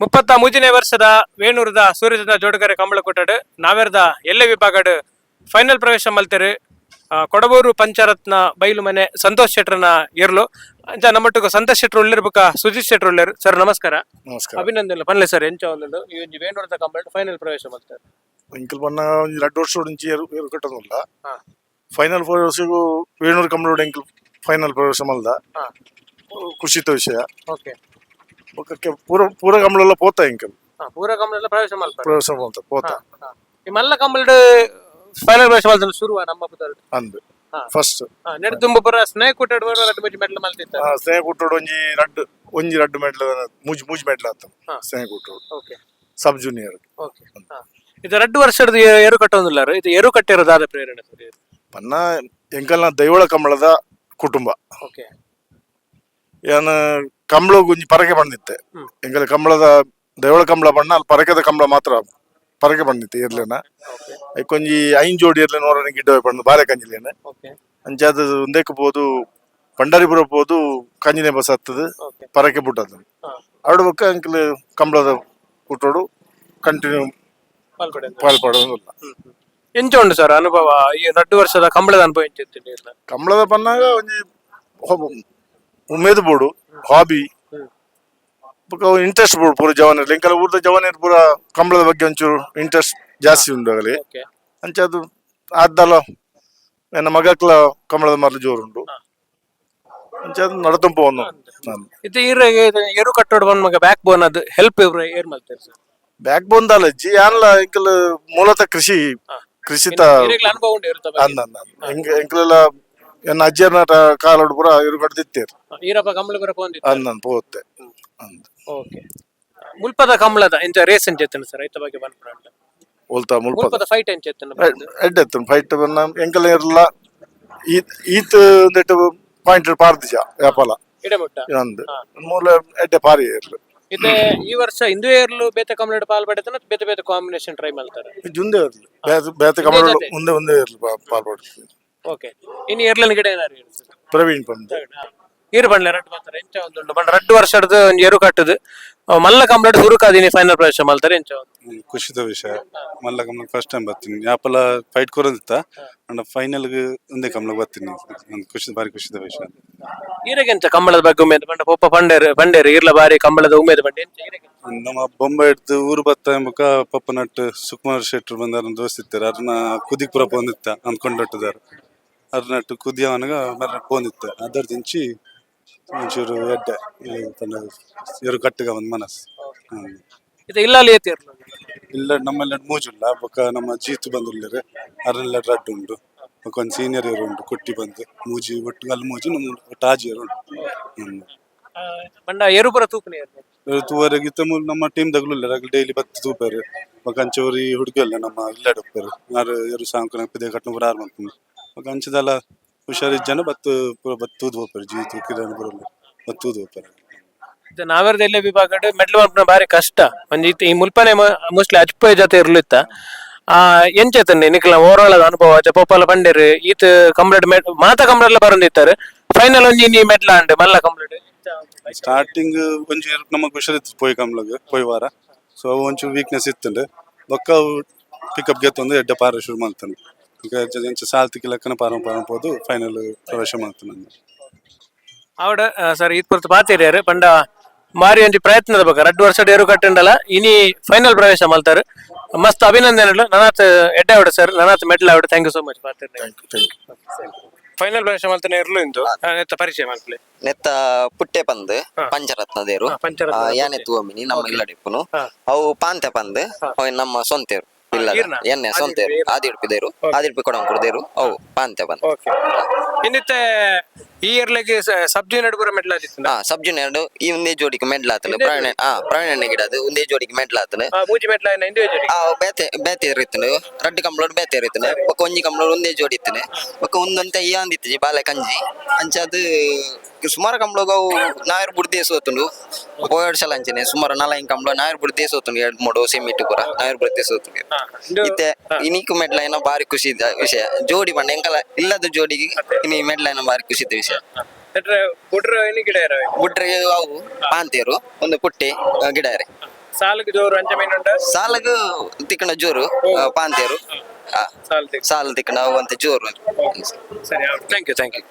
33ನೇ ವರ್ಷದ ವೇಣೂರದ ಸೂರ್ಯಚಂದ್ರ ಜೋಡುಕರೆ ಕಂಬಳಕೂಟಡ್ ನಾವೆರ್ದ ಎಲ್ಲೆ ವಿಭಾಗಡ್ ಫೈನಲ್ ಪ್ರವೇಶ ಮಲ್ತೆರು. ಕೊಡಬೂರು ಪಂಚರತ್ನ ಬೈಲು ಮನೆ ಸಂತೋಷ್ ಶೆಟ್ರನ ಇರ್ಲು ಅಂಚ ನಮ್ಮೊಟ್ಟಿಗೆ ಸಂತೋಷ್ ಶೆಟ್ರು ಉಳ್ಳಿರ್ಬೇಕ, ಸುಜಿತ್ ಶೆಟ್ರು ಉಳ್ಳೇರು. ಸರ್, ನಮಸ್ಕಾರ. ನಮಸ್ಕಾರ. ಅಭಿನಂದನೆ ಪನ್ಲೆ ಸರ್, ಎಂಚ ಒಂದುಂಡು ಈ ಒಂಜಿ ವೇಣೂರದ ಕಂಬಳ ಫೈನಲ್ ಪ್ರವೇಶ ಮಲ್ತೆರು? ಎಂಕಲ್ ಪನ್ನ ಒಂಜಿ ರಡ್ಡ್ ವರ್ಷ ಒಂಜಿ ಏರು ಏರು ಕಟ್ಟೊಂದುಲ್ಲ. ಫೈನಲ್ ಫೋರ್ ವರ್ಷಗೂ ವೇಣೂರು ಕಂಬಳೋಡು ಎಂಕಲ್ ಫೈನಲ್ ಪ್ರವೇಶ ಮಲ್ದ. ಖುಷಿತ ವಿಷಯ. ಬೊಕ್ಕಕ್ಕೆ ಪೂರ ಪೂರ ಕಂಬಳೆಲ್ಲ ಪೋತ ಎಂಕಲ್. ಪೂರ ಕಂಬಳ ಪ್ರವೇಶ ಮಲ್ಪರೆ. ಪ್ರವೇಶ ಮಲ್ತ ಪೋತ. ಈ ಮಲ್ಲ ಕಂಬಳಡ್ ಫೈನಲ್ ಪ್ರವೇಶ ಮಲ್ತನ ಶುರುವ ನಮ್ಮ ಪುದರ್ಡ್. ಅಂದ್. ಫಸ್ಟ್. ನೆಡ್ ತುಂಬ ಪೂರ ಸ್ನೇಹ ಕೂಟಡ್ ರಡ್ಡ್ ಮೂಜಿ ಮೆಡ್ಲ್ ಮಲ್ತಿತ್ತ. ಸ್ನೇಹ ಕೂಟೋಡು ಒಂಜಿ ರಡ್ಡ್, ಒಂಜಿ ರಡ್ಡ್ ಮೆಡ್ಲ್, ಮೂಜಿ ಮೂಜಿ ಮೆಡ್ಲ್ ಆತ. ಸ್ನೇಹ ಕೂಟೋಡು. Sub junior. ಓಕೆ, ಇದು ರಡ್ಡು ವರ್ಷದ ಎರು ಕಟ್ಟೊಂದುಲ್ಲಾರು, ಇದು ಎರು ಕಟ್ಟಿರೋದಾದ ಪ್ರೇರಣೆ ಸರ್ ಇದು? ಪನ್ನ ಎಂಕಲ್ನ ದೈವಳ ಕಂಬಳದ ಕುಟುಂಬ. ಏನ್ ಕಂಬಳ ಒಂಜಿ ಪರಕೆ ಬಂದಿತ್ತೆ. ಎಂಕಲ್ ಕಂಬಳದ ದೈವಳ ಕಂಬಳ ಬಣ್ಣ ಅಲ್ಲಿ ಪರಕೆದ ಕಂಬಳ ಮಾತ್ರ ಪರಕೆ ಬಂದಿತ್ತೆ ಇರ್ಲೇನ. ಐಕೊಂಜಿ ಐನ್ ಜೋಡಿ ಇರ್ಲೇನ ಹೊರನ ಗಿಡ್ಡ ಪಂಡು ಬಾರೆ ಕಂಜಿಲೇನ. ಅಂಚಾದ ಒಂದೇಕ್ ಪೋದು ಪಂಡರಿಪುರ ಪೋದು ಕಂಜಿನೆ ಬಸ್ ಹತ್ತದು. ಪರಕೆ ಬುಟ್ಟದು. ಅರಡು ಬೊಕ್ಕ ಅಂಕಲ್ ಕಂಬಳದ ಕುಟ್ಟೋಡು ಕಂಟಿನ್ಯೂ ಪಾಲ್ಪಡೆ. ಪಾಲ್ ಪಾಡೋದಿಲ್ಲ. ಎಂಚ ಉಂಡು ಸರ್ ಅನುಭವ? ಈ ರಡ್ಡು ವರ್ಷದ ಕಂಬಳದ ಅನುಭವ ಎಂಚ ಇತ್ತು ಇರ್ನ? ಕಂಬಳದ ಪನ್ನಾಗ ಒಂಜಿ ಉಮೇದು ಬೋಡು, ಹಾಬಿ. ಬೊಕ್ಕ ಇಂಟ್ರೆಸ್ಟ್ ಬೋಡು ಪೂರ ಜವಾನರು. ಎಂಕಲ ಊರ್ದ ಜವಾನರು ಪೂರ ಕಂಬಳದ ಬಗ್ಗೆ ಒಂಚೂರು ಇಂಟ್ರೆಸ್ಟ್ ಜಾಸ್ತಿ ಉಂಡು ಆಗಲಿ. ಅಂಚ ಅದು ಆದ್ದಲ ನನ್ನ ಮಗಕ್ಲ ಕಂಬಳದ ಮರಳು ಜೋರುಂಡು. ಅಂಚ ಅದು ನಡತಂಪ ಒಂದು ನಾನು. ಇದು ಈರೆಗೆ ಇದು ಎರು ಕಟ್ಟೋಡು ಬಂದ್ ಮಗ ಬ್ಯಾಕ್ ಬೋನ್ ಅದು ಹೆಲ್ಪ್ ಇವ್ರು ಏರ್ ಮಲ್ತೇರು ಸರ್? ಬ್ಯಾಕ್ ಬೋನ್ ದಾಲಜ್ಜಿ ಯಾನ್ಲ ಎಂಕಲ್ ಮೂಲತಃ ಕೃಷಿ ಕೃಷಿತ. ಈರೆಗ್ಲ ಅನುಭವ ಉಂಡು ಇರುತ್ತ ಬಗ್ಗೆ. ಅಂದ ಅಂದ ಎಂಕ್ ಎಂಕಲೆಲ್ಲ ಎನ್ನ ಅಜ್ಜಿಯರ್ನ ಕಾಲೋಡು ಪೂರ ಇರು ಕಡ್ದಿತ್ತೇರು. ಈರಪ್ಪ ಕಂಬಳ ಬರ ಪೋಂದಿತ್ತು. ಅಂದ ಪೋತೆ ಅಂದ. ಓಕೆ, ಮುಲ್ಪದ ಕಂಬಳದ ಇಂಚ ರೇಸ್ ಎಂಚ ಇತ್ತು ಸರ್? ಐತ ಬಗ್ಗೆ ಬಂದ್ಬಿಡ. ಒಲ್ತಾ ಮುಲ್ಪದ? ಮುಲ್ಪದ ಫೈಟ್ ಎಂಚ ಇತ್ತು? ಎಡ್ಡೆ ಫೈಟ್ ಬನ್ನ ಎಂಕಲ್ ಇರಲ್ಲ ಈತ್ ಒಂದೆಟ್ಟು ಪಾಯಿಂಟ್ ಪಾರ್ದಿಜ ವ್ಯಾಪಾರ. ಇಡಮುಟ್ಟ. ಅಂದ್ ಮೂಲ ಎಡ್ಡೆ ಪಾರಿ ಇರ್ಲು. ಇದೆ ಈ ವರ್ಷ ಹಿಂದೂ ಏರ್ಲು ಬೇತೆ ಕಂಬಳ ಪಾಲ್ ಪಡೆತನ ಬೇತೆ ಬೇತೆ ಕಾಂಬಿನೇಷನ್ ಟ್ರೈ ಮಾಡ್ತಾರೆ? ಜುಂದೆ ಇರ್ಲಿ ಬೇತೆ ಬೇತೆ ಕಮಲ. ಜೊತೆ. ಮುಂದೆ ಒಂದೇ ಇರ್ಲಿ ಪಾಲ್ ಪಡ್ತೀವಿ. ಓಕೆ, ಇನ್ನು ಏರ್ಲನ್ ಗಿಡ ಏನಾರು ಹೇಳಿ ಸರ್? ಪ್ರವೀಣ್ ಪಂದ್. ಈರು ಬಂಡ್ಲೆ ರಡ್ಡು ಮಾತ್ರ ಎಂಚ ಒಂದುಂಡು ಬಂಡ ರಡ್ಡು ವರ್ಷದ ಒಂಜಿ ಎರು ಕಟ್ಟುದು ಮಲ್ಲ ಕಂಪ್ಲೀಟ್ ಸುರುಕಾದಿನಿ ಫೈನಲ್ ಪ್ರವೇಶ ಮಲ್ತಾರೆ, ಎಂಚ ಒಂದು? ಖುಷಿದ ವಿಷಯ. ಮಲ್ಲ ಕಮ್ಲಗ್ ಫಸ್ಟ್ ಟೈಮ್ ಬರ್ತೀನಿ. ಯಾಪಲ ಫೈಟ್ ಕೊರೋದಿತ್ತ ಅಂಡ ಫೈನಲ್ಗೆ ಒಂದೇ ಕಮ್ಲಗ್ ಬರ್ತೀನಿ. ಒಂದು ಖುಷಿ, ಬಾರಿ ಖುಷಿದ ವಿಷಯ. ಈರೆಗೆ ಎಂಚ ಕಂಬಳದ ಬಗ್ಗೆ ಉಮೇದು? ಬಂಡ ಪೊಪ್ಪ ಪಂಡೇರು ಪಂಡೇರು ಈರ್ಲ ಬಾರಿ ಕಂಬಳದ ಉಮೇದು ಬಂಡೆ ಎಂಚ ಈರೆಗೆ? ನಮ್ಮ ಬೊಂಬೆ ಹಿಡ್ದು ಊರು ಬತ್ತ ಎಂಬಕ ಪಪ್ಪನಟ್ಟು ಸುಕುಮಾರ್ ಶೆಟ್ರು ಬಂದಾರ ದೋಸ್ತಿತ್ತಾರೆ. ಅದನ್ನ ಕುದಿಕ್ ಪುರ ಪೋಂದಿತ್ತ ಅಂದ್ಕೊಂಡಟ್ಟಿದ್ದಾರೆ. ಅರ್ನಟ್ಟು ಕುದಿಯವನಗ ಮರ ಪೋಂದಿತ್ತ. ಅದರ್ದಿಂಚಿ ಒಂಚೂರು ಎಡ್ಡೆ ಈ ಪಂಡ ಎರು ಕಟ್ಟುಗ ಒಂದು ಮನಸ್ಸು. ಇದು ಇಲ್ಲ ಅಲ್ಲಿ ಏತಿ ಇರ್ಲ? ಇಲ್ಲ, ನಮ್ಮಲ್ಲಿ ಮೂಜುಲ್ಲ. ಬೊಕ್ಕ ನಮ್ಮ ಜೀತು ಬಂದುಲ್ಲೇರು ಅರೆಲ್ಲ ರಡ್ಡು ಉಂಡು. ಬೊಕ್ಕ ಒಂದು ಸೀನಿಯರ್ ಇರು ಉಂಟು ಕುಟ್ಟಿ ಬಂದು ಮೂಜಿ ಒಟ್ಟು ಅಲ್ಲಿ ಮೂಜಿ ನಮ್ಮ ಒಟ್ಟು ಆಜಿ ಇರು ಉಂಟು. ಬಂಡ ಎರು ಪುರ ತೂಪನೆ ಇರ್ಲ? ತೂವರೆಗೆ ಇತ್ತ ಮೂಲ ನಮ್ಮ ಟೀಮ್ ದಗ್ಲು ಅಗಲ್ ಡೈಲಿ ಬತ್ತು ತೂಪೇರು. ಬೊಕ್ಕ ಅಂಚೋರಿ ಹುಡುಗಿ ಅಲ್ಲ ನಮ್ಮ ಇಲ್ಲಡೆ ಉಪ್ಪೇರು ಆರು ಎರು ಸಾಂಕನ ಪಿದೆ ಕಟ್ನ ಪೂರ ಆರು ಮಲ್ಪುಂಡು. ಬೊಕ್ಕ ಅಂಚದಲ್ಲ ಹುಷಾರಿಜ್ಜನ ಬತ್ತು ಪೂರ ಬತ್ತು ತೂದು ಹೋಪೇರು. ಜೀತು ಕಿರಣ್ ಬರಲ್ಲ ಬತ್ತು ತೂದು ಹೋಪೇರು. ಇದು ನಾವೆರ್ದ ಎಲ್ಲೆ ವಿಭಾಗಡ್ ಮೆಡ್ಲ್ ಮಲ್ಪುನ ಬಾರಿ ಕಷ್ಟ. ಒಂಜಿ ಇತ್ತೆ ಈ ಮುಲ್ಪನೆ ಮೋಸ್ಟ್ಲಿ ಅಜ್ಪೆ ಜೊತೆ ಇರ್ಲಿತ್ತ. ಆ ಎಂಚ ಇತ್ತಂಡೆ ನಿಕ್ಲ ಓವರಾಲ್ ಅನುಭವ? ಅಜ ಪೊಪ್ಪಲ ಪಂಡೇರು ಈತ್ ಕಂಪ್ಲೀಟ್ ಮಾತ ಕಂಪ್ಲೀಟ್ ಬರಂದಿತ್ತಾರೆ. ಫೈನಲ್ ಒಂಜಿ ನೀ ಮೆಡ್ಲ್ ಆಂಡ್ ಮಲ್ಲ ಕಂಪ್ಲೀಟ್. ಸ್ಟಾರ್ಟಿಂಗ್ ಒಂಜಿ ನಮಗೆ ಹುಷಾರಿತ್ತು ಪೋಯ್ ಕಮ್ಲಗ್ ಪೋಯ್ ವಾರ. ಸೊ ಅವು ಒಂಚೂರು ವೀಕ್ನೆಸ್ ಇತ್ತಂಡು. ಬೊಕ್ಕ ಅವು ಪಿಕಪ್ ಗೆತ್ತೊಂದು ಎಡ್ಡೆ ಪಾರ ಶುರು ಮಾಡ್ತಾನೆ. ಈಗ ಎಂಚ ಸಾಲ್ತಿಗೆ ಲೆಕ್ಕನ ಪಾರ ಪಾರ ಪೋದು ಫೈನಲ್ ಪ್ರವೇಶ ಮಾಡ್ತಾನೆ. ಆವಡ ಸರ್, ಈತ್ ಪೊರ್ತು ಪಾತಿರ್ಯಾರು ಪಂಡ ಮಾರಿ ಒಂಜಿ ಪ್ರಯತ್ನದ ಬೊಕ್ಕ ರಡ್ಡು ವರ್ಷ ಏರು ಕಟ್ಟಂಡಲ ಇನಿ ಫೈನಲ್ ಪ್ರವೇಶ ಮಲ್ತಾರು. ಮಸ್ತ್ ಅಭಿನಂದನೆಗಳು. ನನಾತ್ ಎಡ್ಡೆ ಆವಡ ಸರ್, ನನಾತ್ ಮೆಡ್ಲ್ ಆವಡ. Thank you so much ಪಾತಿರ್ನೆ. Thank you, thank you. Final ಪ್ರವೇಶ ಮಲ್ತನೆ ಇರ್ಲು ಇಂದು ನೆತ್ತ ಪರಿಚಯ ಮಲ್ಪಲೆ. ನೆತ್ತ ಪುಟ್ಟೆ ಪಂದ್ ಪಂಚರತ್ನ ದೇರು. ಪಂಚರತ್ನದ. ಯಾನೆ ತೂವಮಿನಿ ನಮ್ಮ ಇಲ್ಲಡಿಪ್ಪುನು. ಅವು ಪಾಂತೆ ಪಂದ್ ಅವು ನಮ್ಮ ಸ್ವಂತೇರು ಇಲ್ಲ. ಈರ್ನ? ಎನ್ನೆ ಸ್ವಂತೇರು ಆದಿಡ್ಪಿದೇರು, ಆದಿಡ್ಪಿ ಕೊಡಂಕುಡ್ದೇರು ಅವು ಪಾಂತೆ ಪಂದ್. ಓಕೆ, ಇನ್ನಿತ್ತೆ ಈ ಇಯರ್ಲೆಗ್ ಸಬ್ ಜೂನಿಯರ್ ಪೂರ ಮೆಡ್ಲ್ ಆದಿತ್ತು. ಹಾ, ಸಬ್ ಜೂನಿಯರ್ ಈ ಒಂದೇ ಜೋಡಿಗೆ ಮೆಡ್ಲ್ ಆತನು ಪ್ರವೀಣ್. ಹಾ, ಪ್ರವೀಣ್ ಗಿಡದು ಒಂದೇ ಜೋಡಿಗೆ ಮೆಡ್ಲ್ ಆತನು. ಮೂಜಿ ಮೆಡ್ಲ್ ಆಯ್ನ ಇಂಡಿವಿಜುವಲ್. ಆ ಬೇತೆ ಬೇತೆ ಇರ್ತನು. ರಡ್ಡು ಕಂಬ್ಳೋಡ್ ಬೇತೆ ಇರ್ತನು. ಬೊಕ್ಕ ಒಂಜಿ ಕಂಬ್ಳೋಡ್ ಒಂದೇ ಜೋಡಿ ಇತ್ತನೆ. ಬೊಕ್ಕ ಒಂದೊಂತೆ ಇಯಾಂದಿತ್ತಿಜಿ ಬಾಲೆ ಕಂಜಿ. ಅಂಚಾದ್ ಸುಮಾರು ಕಂಬ್ಳೋಗ್ ಅವು ನಾಯರ್ ಬುಡ್ದೇ ಸೋತುಂಡು. ಪೋಯಡ್ ಸಲ ಅಂಚನೆ ಸುಮಾರು ನಾಲೈನ್ ಕಂಬ್ಳ ನಾಯರ್ ಬುಡ್ದೇ ಸೋತುಂಡು. ಎರಡ್ ಮೂಡು ಸೆಮಿಟ್ ಪೂರ ನಾಯರ್ ಬುಡ್ದೇ ಸೋತುಂಡು. ಇತ್ತೆ ಇನಿಕ್ ಮೆಡ್ಲ ಏನೋ ಬಾರಿ ಖುಷಿ ಇದ್ದ ವಿಷಯ. ಜೋಡಿ ಪಂಡ ಎಂಕಲ ಇಲ್ಲದ ಜೋಡಿಗೆ ಇನಿ ಮೆಡ್ಲ ಏನೋ ಬಾರಿ ಖುಷಿ ಇದ್ದ ವಿಷಯ. ಬುಡ್ರ ಎನಿ ಗಿಡ ಇರವೆ? ಬುಡ್ರೆ ಅವು ಪಾಂತೇರು ಒಂದು ಪುಟ್ಟಿ ಗಿಡ ಇರೆ. ಸಾಲುಗ್ ಜೋರು ಅಂಚ ಮೀನ್ ಉಂಡ? ಸಾಲಗ್ ತಿಕ್ಕಣ ಜೋರು ಪಾಂತೇರು. ಸಾಲ್ ತಿಕ್ ಸಾಲ ತಿಕ್ಕಣ ಅವು ಅಂತ ಜೋರು. ಸರಿ, thank you, thank you.